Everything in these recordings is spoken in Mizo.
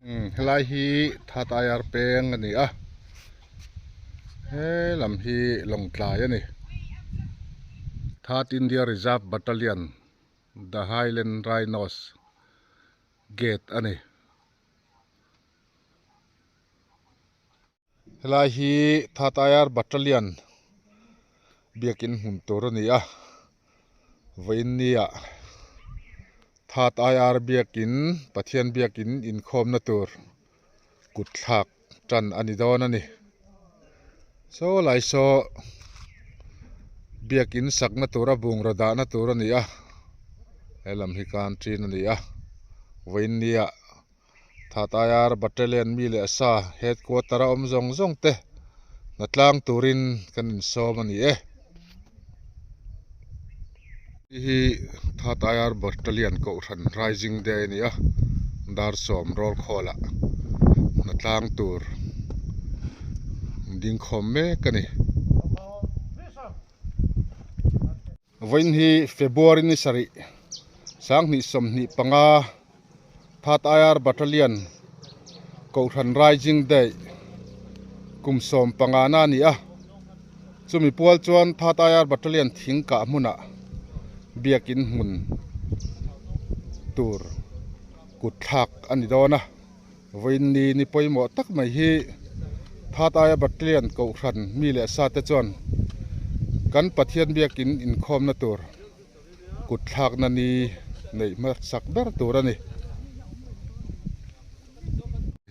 Helai hi Thataiar peng a ni a, he lam hi Lawngtlai a ni. Third India Reserve Battalion The Highland Rhinos gate a ni. Helai hi Thataiar Battalion biakin hmun tur a ni a, vawiin nia Thataiar biakin Pathian biakin inkhawmna tur kut thlak tan a ni dawn a ni. Saw lai saw biakin sakna tura bungraw dahna tur a ni a, he lam hi canteen a ni a, vawiin nia. Thataiar Battalion mi leh sa headquarter a awm zawng zawng te hna tlang turin kan insawm a ni e. Hei hi Thataiar Battalion Kohhran Rising Day a ni a, dar 10 roll call ah hna tlang tur dingkhawm mek a ni. Vawiin hi February ni sarih 2025 Third IR Battalion Kohhran Rising Day kum 15 na a ni a, chumi pual chuan Third IR Battalion thing kah hmunah biakin hmun tur kut thlak a ni dawn a, vawiin ni ni pawimawh tak mai hi Third IR Battalion Kohhran mi leh sa te chuan kan Pathian biakin inkhawmna tur kut thlakna ni neih hmasak ber tur a ni.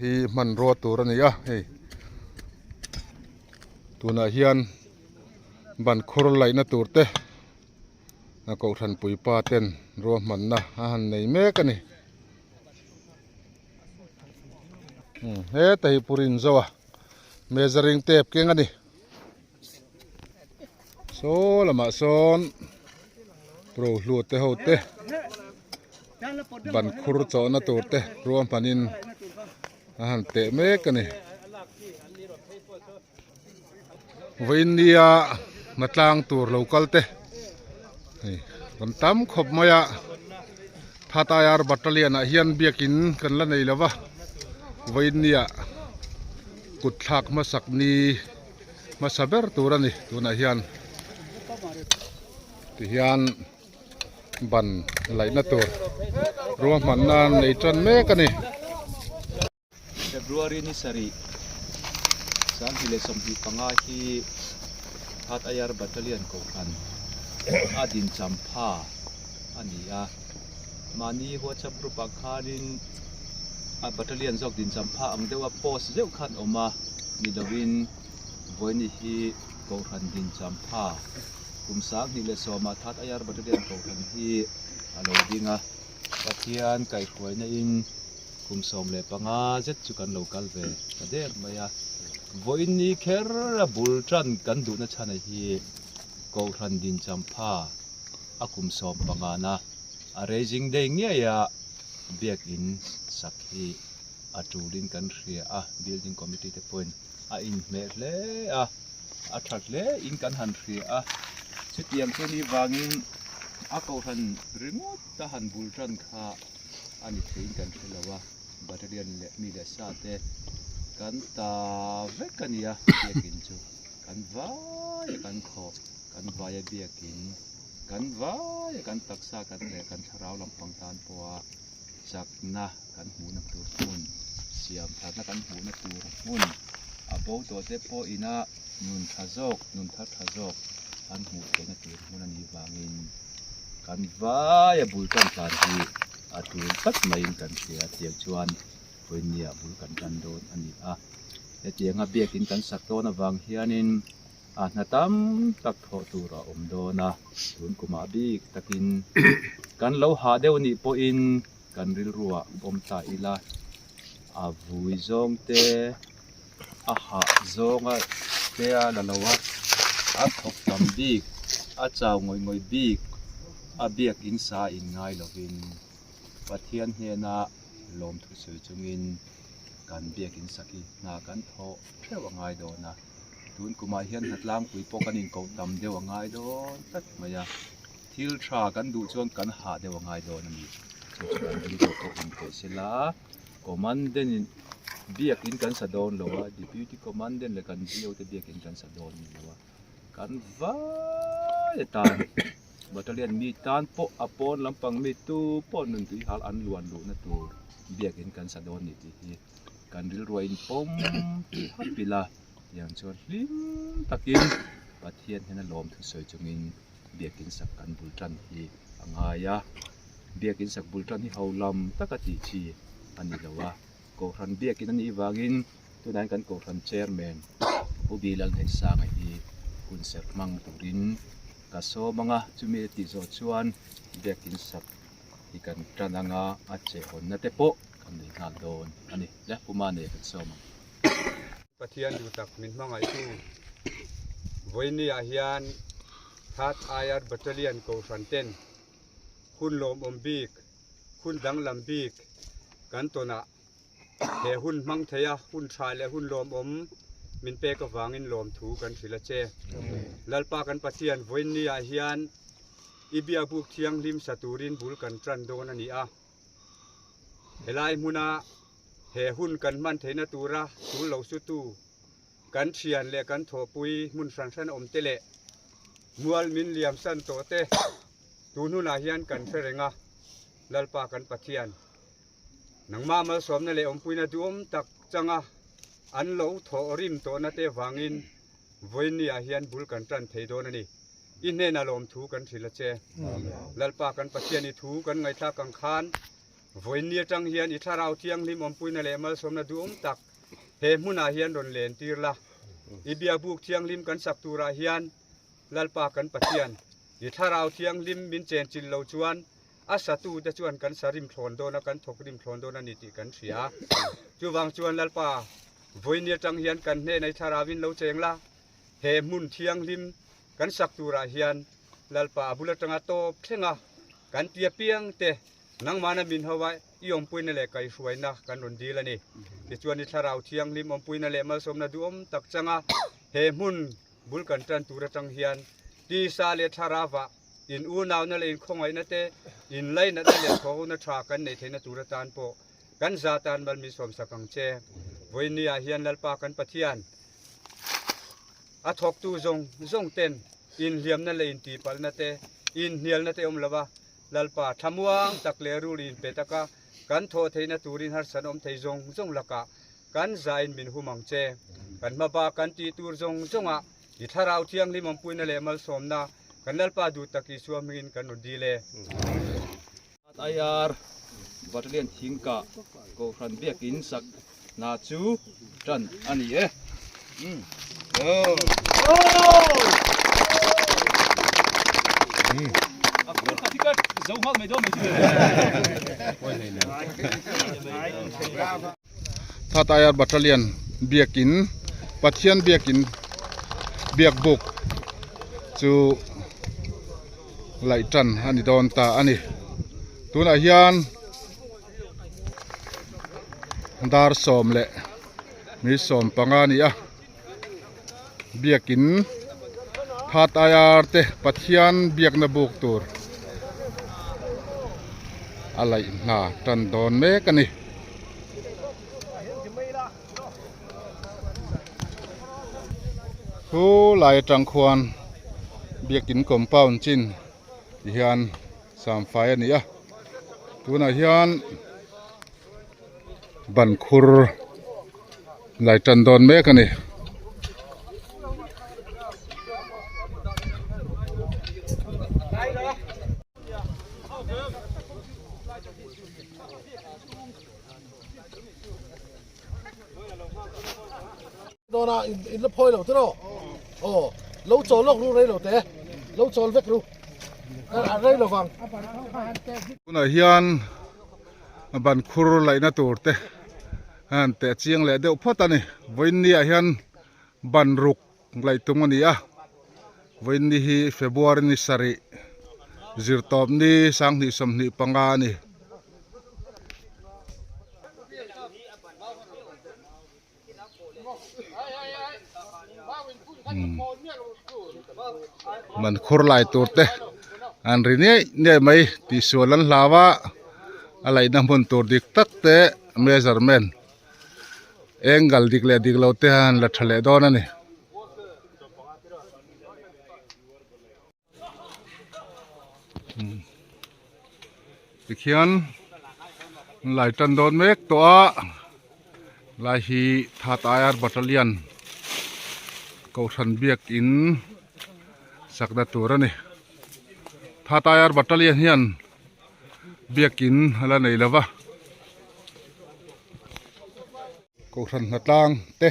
Hi hmanrua tur a ni a hei tunah hian ban khur laihna tur te a kohhran puipa ten ruahmanna a han nei mek a ni. Heta hi purin zo a measuring tape keng a ni. Saw lamah sawn rohlu te ho te ban khur chawhna tur te ruahmanin a han teh mek a ni. Vawiin nia hna tlang tur lo kal te hei rawn tam khawp mai a Thataiar Battalion ah hian biakin kan la nei lo va vawiin nia kut thlak hmasak ni hmasa ber tur a ni tunah hian tihian ban laihna tur ruahmanna nei tan mek a ni. February ni sarih 2025 hi Third IR Battalion Kohhran a din champha a ni a, mahni WhatsApp group ah khanin a battalion zawk din champha ang deuha post zeuh khan awm a ni lovin vawiini hi Kohhran din champha kum 2010 ah Third IR Battalion Kohhran hi a lo ding a, Pathian kaihhruaina in kum 15 zet chu kan lo kal ve ta der mai a, vawiin ni kher a bul tan kan duhna chhan hi Kohhran din champha a kum 15 na a raising day ngei a biakin sak hi a tulin kan hria a, building committee te pawhin a inhmeh hle a, a tha hle in kan han hria a, chutiang chu ni vangin a kohhran ringawt a han bul tan kha a ni theiin kan hre lo a, battalion leh mi leh sa te kan ta vek a nia biakin chu kan vai a kan khawh kan vai a biakin kan vai a kan taksa kan leh kan thlarau lampang tan pawha chakna kan hmuhna tur hmun siam thatna kan hmuhna tur hmun a bo tawh te pawh ina nun tha zawk nun thar tha zawk an hmuh theihna tur hmun a nih vangin kan vai a bul tan tlan hi a tul tlat maiin kan hria tiang chuan vawinia bul kan tan dawn a ni a hetianga biakin kan sak dawn avang hianin a hna tam tak thawh tur a awm dawn a tun kumah bik takin kan lo hah deuh nih pawhin kan rilruah awm ta ila a vui zawng te a hah zawnga te a la lo a a thawk tam bik a chau ngawih ngawih bik a biak in sa in ngai lovin Pathian hnena lawmthu sawi chungin kan biak in sak hi hna kan thawh theuh a ngai dawn a tun kumah hian hna tlangpui pawh kan inkoh tam deuh a ngai dawn tlat mai a thil tha kan duh chuan kan hah deuh a ngai dawn a ni chu chu kan rilru pawh inpeih sela. Commandant in biakin kan sa dawn lo a, Deputy Commandant leh kan DO te biakin kan sa dawn ni lo a, kan vai atan Battalion mi tan pawh a pawn lampang mi tu pawh nun tui hal an luan luhna tur biakin kan sa dawn ni tih hi kan rilru a inpawm tih hap ila tiang chuan hlim takin Pathian hian a lawm thusawi chungin biakin sak kan bul tan hi a ngai a. Biakin sak bul tan hi ho lam taka tih chi a ni lo a, Kohhran biakin a nih vangin tunah hian kan Kohhran Chairman Pu Bilal Hneihsanga hi hun serh hmang turin ka sawm ang a, chumi a tih zawh chuan biakin sak hi kan tan ang a, a che hawnna te pawh kan nei nghal dawn a ni. Le Pu Mane kan sawm ang. Pathian duh tak min hmangaihtu vawinia hian Third IR Battalion Kohhran ten hun lawmawm bik, hun danglam bik kan tawnah he hun hmang thei a, hun tha leh hun lawmawm min pek avangin lawmthu kan hrilh a che. Lalpa kan Pathian vawiinniah hian i biakbuk thianghlim sa turin bul kan tan dawn a ni a. Helai hmuna he hun kan hman theihna tura tul lo sutu kan thian leh kan thawhpui hmun hran hran awm te leh mual min liam san tawh te tun hunah hian kan hre reng a, Lalpa kan Pathian, nangmah malsawmna leh awmpuina duhawm tak changa an lo thawh rim tawhna te vangin vawiinniah hian bul kan tan thei dawn a ni. I hnenah lawmthu kan hrilh a che. Lalpa kan Pathian i thu kan ngaihthlak ang khan Vawiinni atang hian i thlarau thianghlim awmpuina leh malsawmna duhawm tak he hmunah hian rawn len tir la. I biakbuk thianghlim kan sak turah hian Lalpa kan Pathian, i thlarau thianghlim min chenchilh lo chuan a satute chuan kan sa rim thlawn dawn a, kan thawk rim thlawn dawn a ni tih kan hria. Chuvang chuan Lalpa, vawiinni atang hian kan hnenah i thlarauin lo cheng la, he hmun thianghlim kan sak turah hian Lalpa a bul atanga tawp thleng a, kan tia piang te Nangmahna min ho a, i awmpuina leh kaihhruaina kan rawn dil a ni. Tichuan i Thlarau Thianghlim awmpuina leh malsawmna duhawm tak changa he hmun bul kan tan tur atang hian tisa leh thlarauah in unauna leh inkhawngaihna te, inlainatna leh thawhona tha kan neih theihna tur atan pawh kan za tan mal min sawmsak ang che. Vawiinniah hian Lalpa kan Pathian a thawktu zawng zawng ten inhliamna leh intihpalhna te, inhnialna te awm lova Lalpa, thlamuang tak leh rul in pe taka kan thawh theihna turin harsat awm thei zawng zawng lakah kan zain min hum ang che. Kan hmaba kan tih tur zawng zawngah i Thlarau Thianghlim awmpuina leh malsawmna kan Lalpa duh tak Isua hmingin kan rawn dil e. IR Battalion thingkah Kohhran biakin sak hna chu tan a ni e. Thatayar Battalion biakin Pathian biakin biakbuk chu laih tan a ni dawn ta a ni tunah hian. Dar sawm leh mi 15 a ni a biakin phat aia te Pathian biakna buk tur a laih hna tan dawn mek a ni. Thu lai atang khuan biakin compound chin tihian samfai a ni a tunah hian ban khur lai tan dawn mek a ni. Dawna in la phawi lo te rawh aw lo chawl lawk ru rei lo te lo chawl vek ru a rei lo vang. Tunah hian ban khur laihna tur te a han teh chiang leh deuh phawt a ni vawiinni ah hian ban ruk laih tum a ni a vawiinni hi February ni sarih zirtawp ni 2025 a ni. Man khur lai tur te an ri niaih niaih mai tihsual an hlau a A laihna hmun tur dik tak te measurement angle dik leh dik lo te a han la tha leh dawn a ni. Tikhian an lai tan dawn mek tawh a lai hi That Air Battalion Kohhran biakin sakna tur a ni. That Air Battalion hian biakin a la nei lova Kohhran hnatlang te.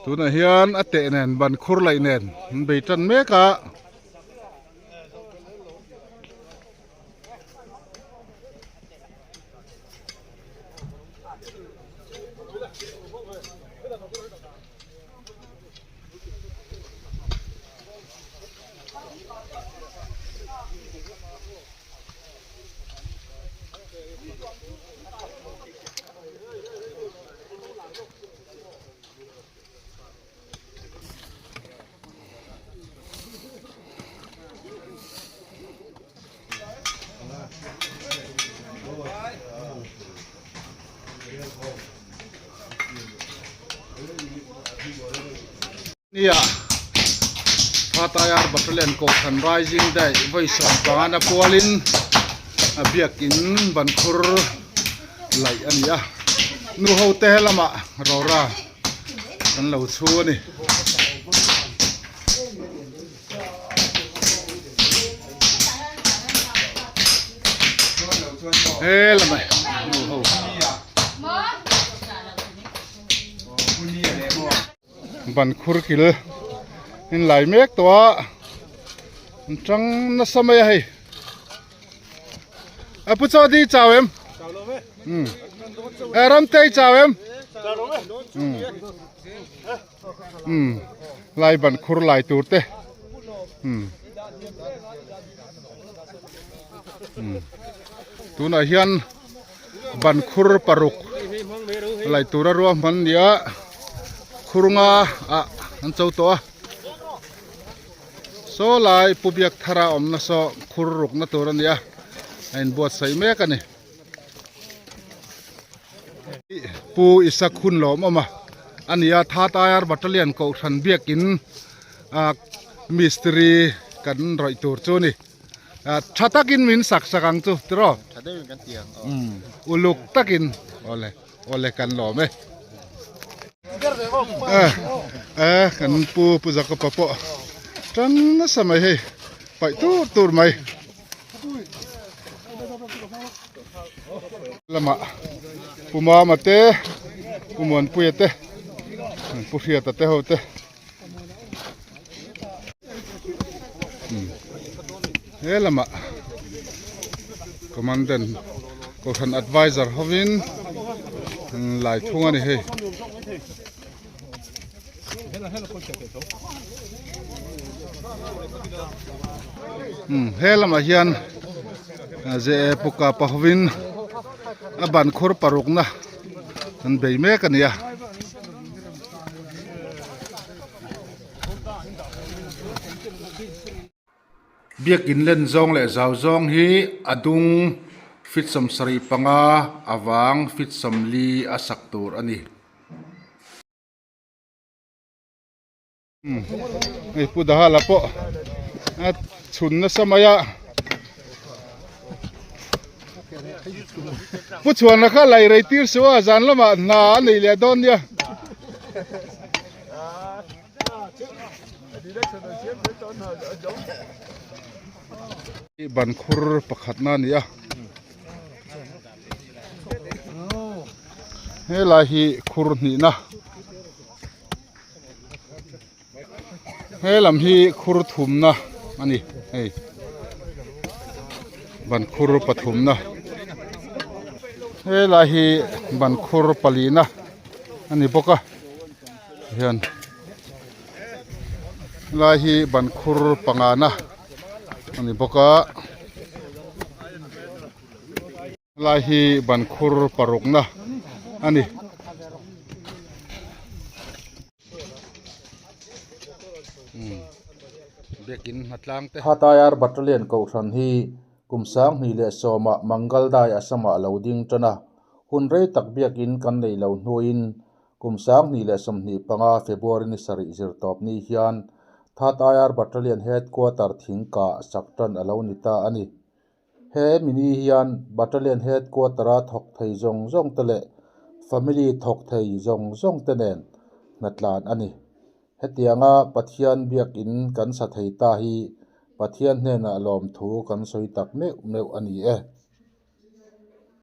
Tunah hian a teh nen ban khur laih nen an bei tan mek a. Nia Phatayar Battalion Kohhran Rising Day vawi sawmpangana pualin a biakin bankhur laih a ni a nu ho te lamah rora an lo chhu a ni. He lamah nu ho. Ban khur kil in lai mek tawh a an tang nasa mai a hei. A pu chaw di chau em? Um. E ram tei chau em? Um. Um. Lai ban khur lai tur te. Um. Um. Tunah hian ban khur paruk lai tura ruahman nia khur nga ah an cho tawh a. Saw lai pu biak thara awmna saw khur rukna tur a ni a, a inbuatsaih mek a ni. Pu Isak hun lawm awm a a ni a, Third IR Battalion Kohhran biakin ah mistiri kan rawih tur chu a ni. Tha takin min sak sak ang chu tiraw? Tha deuhin kan ti ang aw. Uluk takin awle awle kan lawm e. Eh kan pu pu Jacob-a pawh tang nasa mai hei paih tur tur mai. Lamah Pu Mama te Pu Muanpuia te Pu Hriata te ho te. He lamah commandant kohhran advisor hovin lai thung a ni hei. He lamah hian ze puka pa hovin a ban khur parukna an bei mek a ni a. Biakin len zawng leh zau zawng hi a dung feet 75 a vang feet 40 a sak tur a ni. Hei pu Dahala pawh a chhun nasa mai a pu chhuana kha laih rei tir suh a zan lamah hna a nei leh dawn nia. Ban khur pakhatna a ni a helai hi khur hnihna. He lam hi khur thumna a ni hei ban khur pathumna helai hi ban khur palina a ni bawk a hian helai hi ban khur pangana a ni bawk a. Helai hi ban khur parukna a ni. Biakin hnatlang te. Hatayar Battalion Kohhran hi Kum 2010 ah Mangaldai Assam ah a lo ding tan a, hun rei tak biakin kan nei lo hnuin kum 2025 February ni sarih zirtawp ni hian Third IR Battalion Headquarter thingkah sak tan a lo ni ta a ni. He mini hian Battalion Headquarter a thawk thei zawng zawng te leh family thawk thei zawng zawng te nen hnatlan a ni. Hetianga Pathian biakin kan sa thei ta hi Pathian hnenah lawmthu kan sawi tak meuh meuh a ni e.